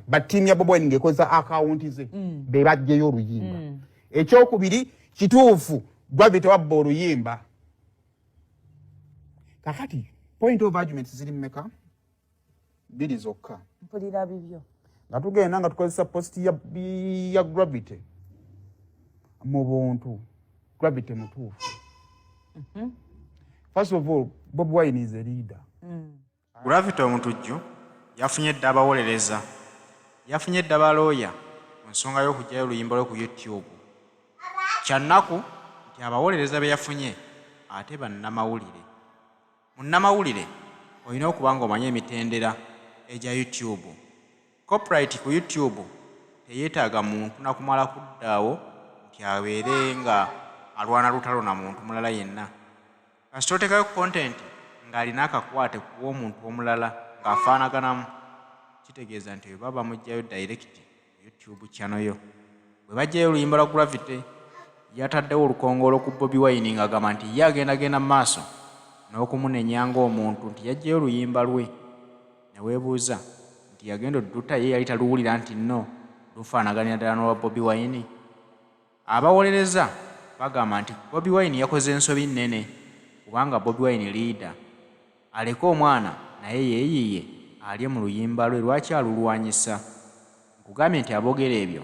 But team ya Bobi Wine ng'ekozesa akawunti ze be baggyeyo oluyimba. Ekyokubiri, kituufu Gravity wabba oluyimba. Kakati point of argument ziri mmeka? Bbiri zokka. Mpulira bibyo. Nga tugenda nga tukozesa post ya Gravity, mu buntu Gravity mutuufu. First of all, Bobi Wine is a leader. Gravity Omutujju yafunye dda abawolereza, yafunye dda balooya ku nsonga y'okuggyayo oluyimba lwe ku YouTube. Kya nnaku nti abawolereza be yafunye ate bannamawulire. Munnamawulire olina okuba ng'omanyi emitendera egya YouTube. Copyright ku YouTube teyeetaaga muntu na kumala kuddaawo nti abeere nga alwana lutalo na muntu mulala yenna. Kasita oteekayo content ng'alina akakwate ku w'omuntu omulala ng'afaanaganamu, kitegeeza nti oyo baba bamuggyayo direct ku YouTube channel yo. Bwe baggyayo oluyimba lwa Gravity, yataddewo olukongoolo ku Bobi Wine ng'agamba nti ye agendagenda mu maaso n'okumunenya ng'omuntu nti yaggyayo oluyimba lwe, ne weebuuza nti yagenda odduta ye yali taluwulira nti nno lufaanaganira ddala n'olwa Bobi Wine. Abawolereza bagamba nti Bobi Wine yakoze ensobi nnene kubanga Bobi Wine leader, aleke omwana naye yeeyiiye alye mu luyimba lwe, lwaki alulwanyisa? Nkugambye nti aboogera ebyo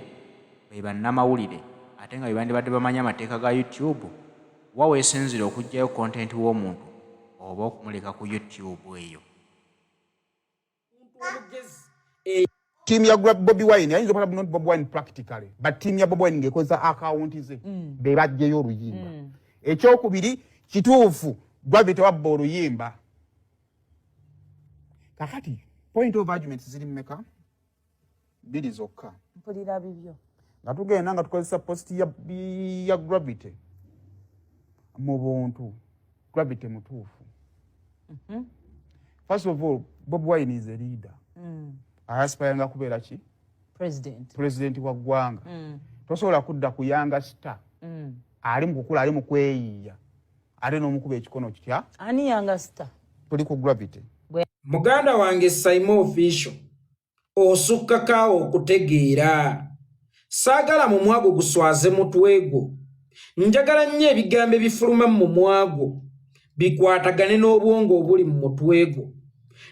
be bannamawulire ate nga be bandibadde bamanyi amateeka ga YouTube, wa weesinziira okuggyayo content w'omuntu oba okumuleka ku YouTube eyo. Team ya Bobi Wine ayinza okuba not Bobi Wine practically, but team ya Bobi Wine ng'ekozesa akawunti ze be baggyeyo oluyimba. Ekyokubiri, kituufu Gravity wabba oluyimba. Kakati point of argument ziri mmeka? Bbiri zokka. Mpulira bibyo. Nga tugenda nga tukozesa post ya Gravity, mu buntu Gravity mutuufu. First of all, Bobi Wine is a leader. Aspiringa kubeera ki? President. President wa ggwanga. Tosobola kudda ku young star ali mu kukula, ali mu kweyiiya, ate n'omukuba ekikono kitya? Ani young star? Tuli ku Gravity. Muganda wange Saimo Official, osukkakaawo okutegeera. Saagala mumwa gwo guswaze mutwe gwo. Njagala nnyo ebigambo ebifuluma mu mumwa gwo bikwatagane n'obwongo obuli mu mutwe gwo,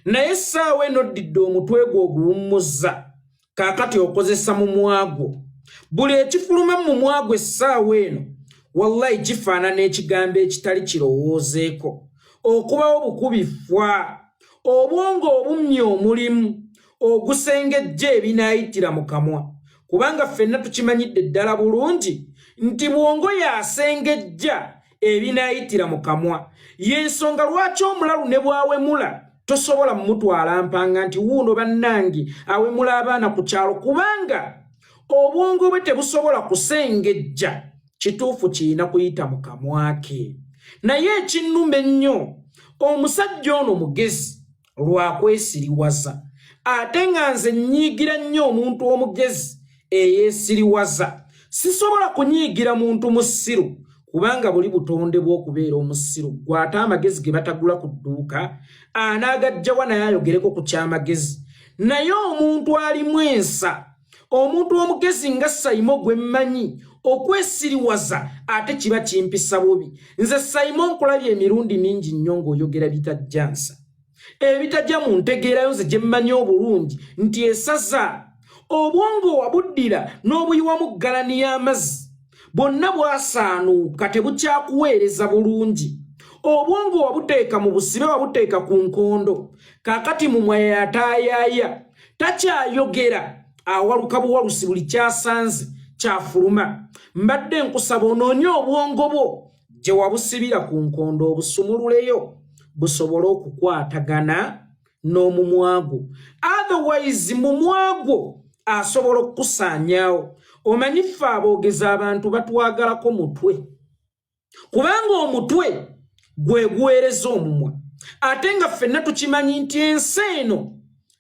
naye essaawa eno ddidde omutwe gwo oguwummuzza. Kaakati okozesa mumwa gwo. Buli ekifuluma mu mumwa gwo essaawa eno, wallayi, kifaanana ekigambo ekitali kirowoozeeko okubawo bukubi fwa. Obwongo obummye omulimu ogusengejja ebinaayitira mu kamwa, kubanga ffenna tukimanyidde ddala bulungi nti bwongo yasengejja ebinaayitira mu kamwa. Y'ensonga lwaki omulalu ne bw'awemula tosobola mumutwala mpanga nti wuuno bannange awemula abaana ku kyalo, kubanga obwongo bwe tebusobola kusengejja kituufu kirina kuyita mu kamwa ke. Naye ekinnuma ennyo, omusajja ono mugezi lwakwesiriwaza, ate nga nze nnyiigira nnyo omuntu omugezi eyeesiriwaza. Sisobola kunyiigira muntu musiru, kubanga buli butonde bw'okubeera omusiru. Gwe ate amagezi ge batagula ku dduuka anaagajjawa? Naye ayogereko ku kyamagezi. Naye omuntu alimu ensa, omuntu omugezi nga Saimo gwe mmanyi, okwesiriwaza ate kiba kimpisa bubi. Nze Saimo nkulabye emirundi mingi nnyo ng'oyogera bitajjansa, ebitajja mu ntegeerayo nze gye mmanyi obulungi nti esaza. Obwongo wabuddira n'obuyiwamu ggalani y'amazzi, bwonna bwasaanuuka, tebukyakuweereza bulungi. Obwongo wabuteeka mu busibe, wabuteeka ku nkondo. Kaakati mumwa yataayaaya, takyayogera, awaluka buwalusi, buli kyasanze kyafuluma. Mbadde nkusaba onoonye obwongo bwo gye wabusibira ku nkondo, obusumululeyo busobole okukwatagana n'omumwa gwo. Otherwise mumwa gwo asobola okukusaanyaawo. Omanyi ffe aboogeza abantu batwagalako mutwe, kubanga omutwe gwe guweereza omumwa, ate nga ffenna tukimanyi nti ensi eno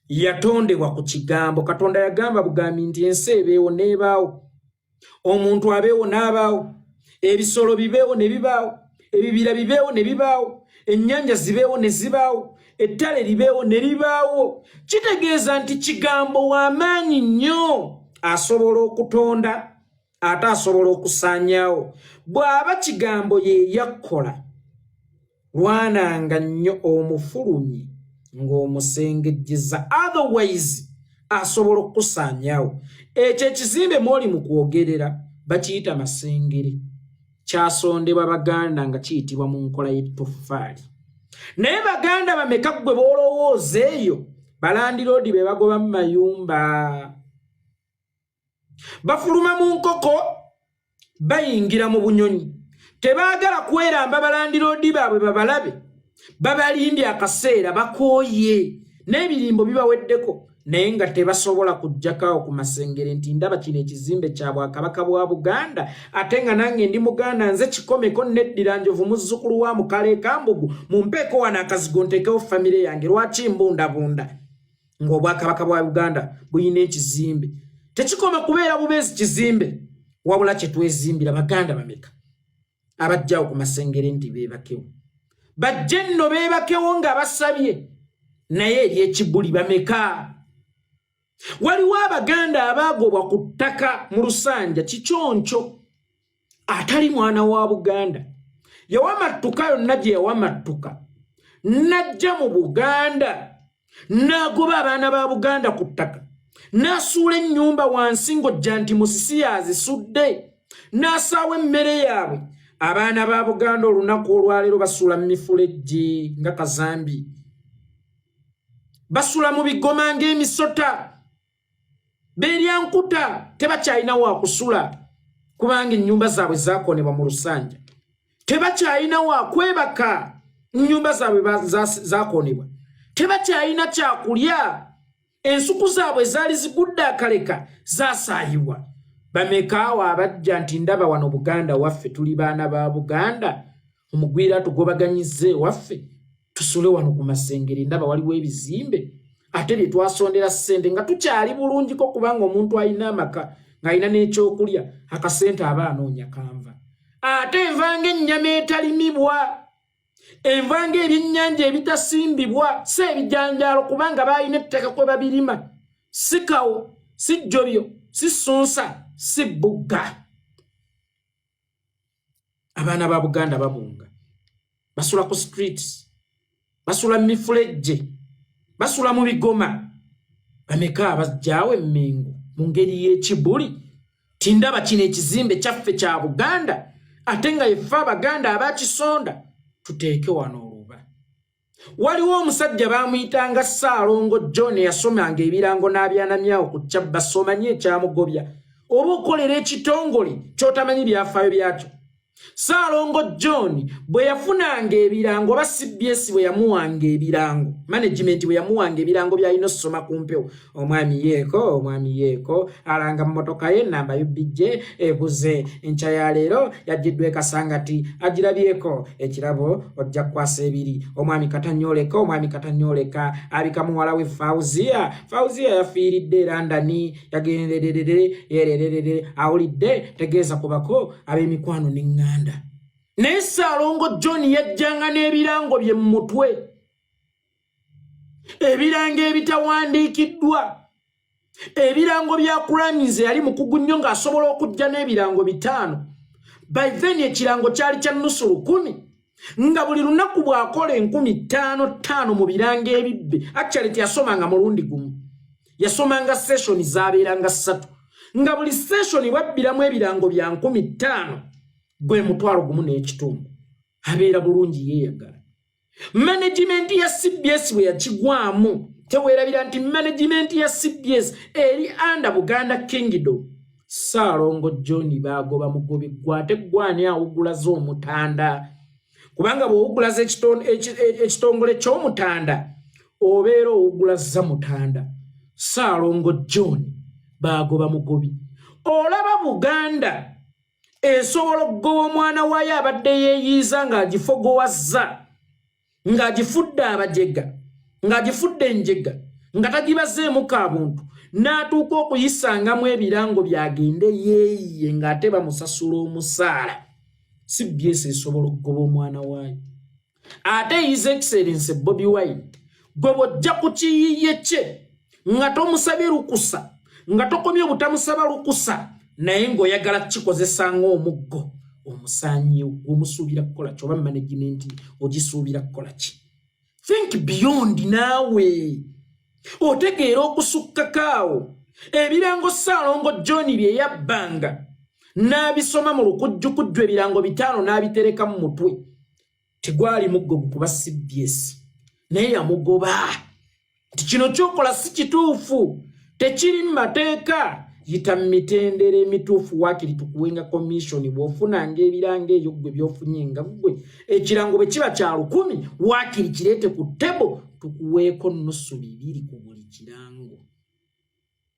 yatondebwa ku kigambo. Katonda yagamba bugambi nti ensi ebeewo, n'ebaawo. Omuntu abeewo, n'abaawo. Ebisolo bibeewo, ne bibaawo. Ebibira bibeewo, ne bibaawo. Ennyanja zibeewo, ne zibaawo. Ettale libeewo ne libaawo. Kitegeeza nti kigambo w'amaanyi nnyo, asobola okutonda ate asobola okusaanyaawo. Bw'aba kigambo ye yakkola, lwananga nnyo omufulumye ng'omusengejjeza, otherwise asobola okukusaanyaawo. Ekyo ekizimbe mwoli mu kwogerera bakiyita Masengere, kyasondebwa Baganda nga kiyitibwa mu nkola y'ettoffaali. Naye Baganda bameka ggwe b'olowooza eyo balandiroodi be bagoba mu mayumba, bafuluma mu nkoko, bayingira mu bunyonyi, tebaagala kweramba balandiroodi baabwe babalabe, babalimbye akaseera, bakooye n'ebirimbo bibaweddeko, naye nga tebasobola kujjakaawo ku Masengere nti ndaba kino ekizimbe kya Bwakabaka bwa Buganda, ate nga nange ndi Muganda, nze kikomeko neddira njovu, muzzukulu wa Mukaleekambugu, mumpeeko wano akazigo nteekewo famire yange. Lwaki mbundabunda ng'Obwakabaka bwa Uganda bulina ekizimbe? Tekikoma kubeera bubeezi kizimbe, wabula kyetwezimbira. Baganda bameka abajjawo ku Masengere nti beebakewo? Bajje nno beebakewo nga basabye, naye eri ekibuli bameka? Waliwo Abaganda abaagobwa ku ttaka mu Lusanja. Kikyoncho atali mwana wa Buganda yawamattuka yonna gye yawamattuka n'ajja mu Buganda n'agoba abaana ba Buganda ku ttaka, n'asuula ennyumba wansi ng'ojja nti musisi yazisudde, n'asaawa emmere yaabwe. Abaana ba Buganda olunaku olwaleero basuula mu mifulejje nga kazambi, basula mu bigoma ng'emisota, beerya nkuta, tebakyalina wakusula kubanga ennyumba zaabwe zakonebwa mu Lusanja, tebakyalina wakwebaka, nnyumba zaabwe zakonebwa, tebakyalina kyakulya, ensuku zaabwe zaali zigudde akaleka zasaayibwa. Bamekaawo abajja nti ndaba wano Buganda waffe, tuli baana ba Buganda, omugwira atugobaganyizza ewaffe, tusule wano ku Masengere, ndaba waliwo ebizimbe ate bye twasondera ssente nga tukyali bulungiko? Kubanga omuntu alina amaka ng'alina n'ekyokulya, akasente aba anoonya kanva, ate enva ng'ennyama etalimibwa, enva ng'ebyennyanja ebitasimbibwa, si ebijanjaalo, kubanga baalina ettaka kwe babirima, si kawo, si jjobyo, si ssunsa, si bbugga. Abaana ba Buganda babunga, basula ku streets, basula mu mifulejje, basula mu bigoma. Bameka abajjaawo Emmengo mu ngeri y'ekibuli tindaba kino ekizimbe kyaffe kya Buganda, ate nga yeffe Abaganda abakisonda, tuteeke wano oluba? Waliwo omusajja bamuyitanga Ssaalongo John, yasomanga ebirango n'abyanamyawo ku kyabba. Somanyi ekyamugobya, oba okolera ekitongole ky'otamanyi byafaayo byakyo. Ssaalongo John bwe yafunanga ebirango, oba CBS bwe yamuwanga ebirango, management bwe yamuwanga ebirango byalina osoma ku mpewo, omwami yeeko, omwami yeeko alanga mmotoka ye namba UBJ ebuze, enkya ya leero yagiddwa ekasangati, agirabyeko ekirabo ojja kukwasa ebiri. Omwami Katanyoleka, omwami Katanyoleka abika muwala we Fauzia, Fauzia yafiiridde e London, yagendererere yerererere, awulidde tegeeza kubako ab'emikwano n'eŋŋanda. Naye Ssaalongo John yajjanga n'ebirango bye mu mutwe, ebirango ebitawandiikiddwa, ebirango bya Kuraminze. Yali mukugu nnyo ng'asobola okujja n'ebirango 5. By then ekirango kyali kya nusu lukumi, nga buli lunaku bw'akola 5000 5000 mu birango ebibbe. Actually teyasomanga mulundi gumu, yasomanga session zabeeranga 3, nga buli session bwabbiramu ebirango bya 5000, gwe 1500. Abeera bulungi, yeeyagala. Management ya CBS bwe yakigwamu, teweerabira nti management ya CBS eri under Buganda Kingdom. Ssaalongo John baagoba mugobi. Gwe ate gwani awugulaza omutanda? Kubanga bw'owugulaza ekitongole ky'omutanda, obeera owugulaza mutanda. Ssaalongo John baagoba mugobi. Olaba Buganda esobola okugoba omwana waayo abadde yeeyiiza ng'agifogowazza, ng'agifudde abajega, ng'agifudde enjega, nga tagibazeemu ka buntu, n'atuuka okuyisangamu ebirango byagende yeeyiye ng'ate bamusasula omusaala? CBS esobola okugoba omwana waayo. Ate His Excellence Bobi Wine Gwe bw'ojja ku kiyiiye kye nga tomusabye lukusa, nga tokomye obutamusaba lukusa, naye ng'oyagala kukikozesa ng'omuggo omusaanyi gwomusuubira kukola ki oba management ogisuubira kukola ki? Think beyond naawe otegeera okusukkako awo. Ebirango Ssaalongo John bye yabbanga n'abisoma mu lukujjukujju, ebirango 5 n'abitereka mu mutwe, tegwali muggo gukuba CBS, naye yamugoba nti kino kyokola si kituufu, tekiri mu mateeka, yita mu mitendera emituufu, waakiri tukuwenga commission bw'ofunanga ebirango eyo ggwe by'ofunye nga ggwe. Ekirango bwe kiba kya 1000, waakiri kireete ku table tukuweeko nusu 2 ku buli kirango.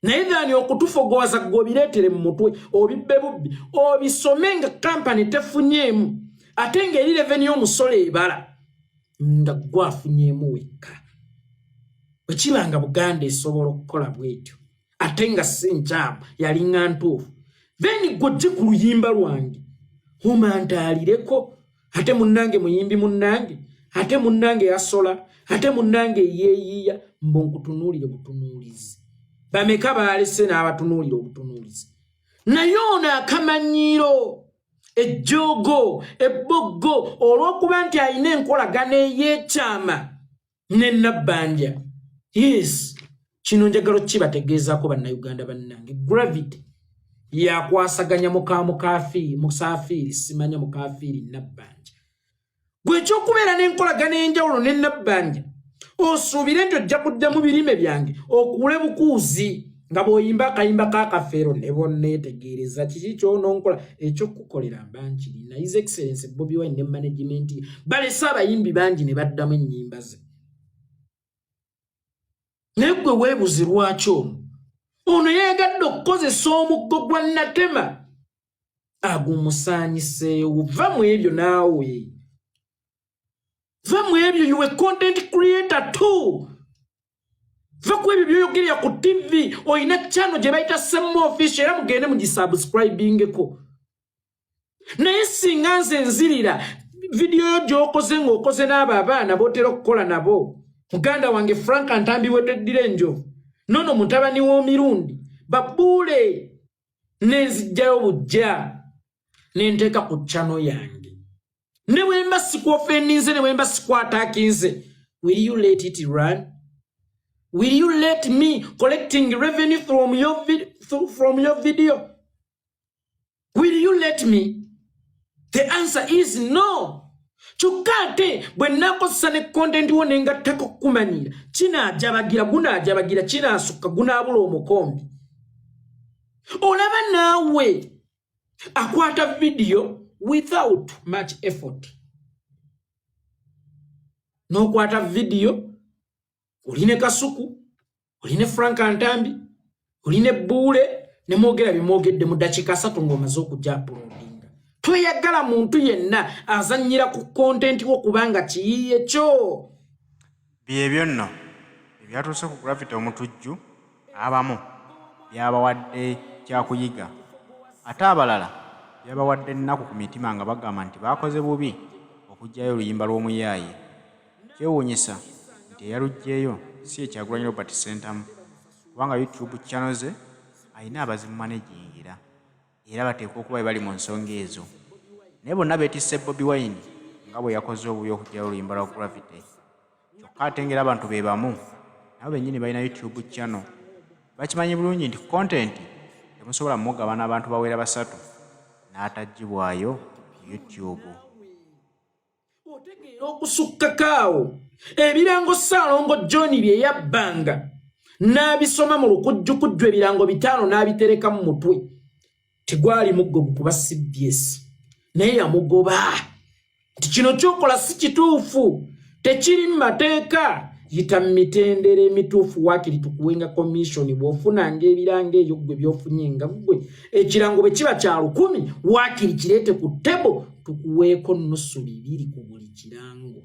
Naye thani okutufogowaza gwe obireetere mu mutwe, obibbe bubbi, obisome nga kampani tefunyeemu, ate ng'eri revenue omusolo ebala nga gwe afunyeemu wekka. Bwe kiba nga Buganda esobola okukola bwetyo, ate nga si nkyamu, yalinga ntuufu, then gwojje ku luyimba lwange omantaalireko, ate munnange muyimbi munnange, ate munnange yasola, ate munnange eyeeyiiya, mbu nkutunuulire butunuulizi. Bameka baalese n'abatunuulira obutunuulizi? Naye ono akamanyiiro, ejjoogo, ebboggo, olw'okuba nti alina enkolagana ey'ekyama ne Nabbanja. Yes, kino njagala okukibategeezaako Bannayuganda bannange. Gravity yakwasaganya mukamukafiiri, musafiiri, simanya mukafiiri Nabbanja. Gwe ekyokubeera n'enkolagana ey'enjawulo ne Nabbanja, osuubire nti ojja kudda mu birime byange okuule bukuuzi nga bw'oyimba akayimba k'akafeero ne bonneetegereza kiki ky'ononkola. Ekyokukukolera mba nkirina. His Excellence Bobi Wine ne management balese abayimbi bangi ne baddamu ennyimba ze, naye gwe weebuzi lwaki ono ono yeegadde okukozesa omuggo gwa Natema agumusaanyiseewo. Va mu ebyo naawe, va mu ebyo. You a content creator too. Va ku ebyo byoyogerera ku TV. Olina channel gye bayita Semo Official, era mugende mugisubscribingeko. Naye singa nze nzirira vidiyo yo gy'okoze ng'okoze n'abo abaana b'otera okukola nabo, muganda wange Frank Ntambi weteddira enjovu, nono mutabani w'omirundi babuule, nenzijjayo bujja nenteeka ku channel yange, ne bwe mba sikuoffendinze, ne bwe mba sikuattackinze, will you let it run? Will you let me collecting revenue from your video? Will you let me? The answer is no. Kyokka ate bwe nnakozesa ne content wo nengattako kukumanyira, kinaajabagira, gunaajabagira, kinaasukka, gunaabula omukombi. Olaba naawe akwata vidiyo without much effort, n'okwata vidiyo oli ne Kasuku, oli ne Frank Ntambi, oli ne Buule, ne mwogera bimwogedde mu dakiika 3 ng'omaze okujja uploadinga. Tweyagala muntu yenna azannyira ku content wo kubanga kiyiiye kyo. Byebyo nno ebyatuuse ku Gravity Omutujju. Abamu byabawadde kyakuyiga, ate abalala byabawadde ennaku ku mitima nga bagamba nti baakoze bubi okuggyayo oluyimba lw'omuyaaye. Kyewuunyisa nti eyaluggyeyo si ye Kyagulanyi Robert Ssentamu, kubanga YouTube channel ze alina abazimumanagingira era bateekwa okuba be bali mu nsonga ezo. Naye bonna beetisse Bobi Wine nga bwe yakoze obubi okuggyayo oluyimba lwa Gravity. Kyokka ate ng'era abantu be bamu nabo bennyini balina YouTube channel, bakimanyi bulungi nti content temusobola mugabana abantu bawera 3 n'ataggyibwayo ku YouTube. Otegeera okusukkako awo. Ebirango Ssaalongo John bye yabbanga n'abisoma mu lukujjukujju, ebirango 5 n'abitereka mu mutwe, tegwali muggo gukuba CBS, naye yamugoba nti kino kyokola si kituufu, tekiri mu mateeka, yita mu mitendera emituufu, waakiri tukuwenga commission bw'ofunanga ebirango eyo ggwe by'ofunye nga ggwe. Ekirango bwe kiba kya 1000, waakiri kireete ku table tukuweeko nusu 2 ku buli kirango.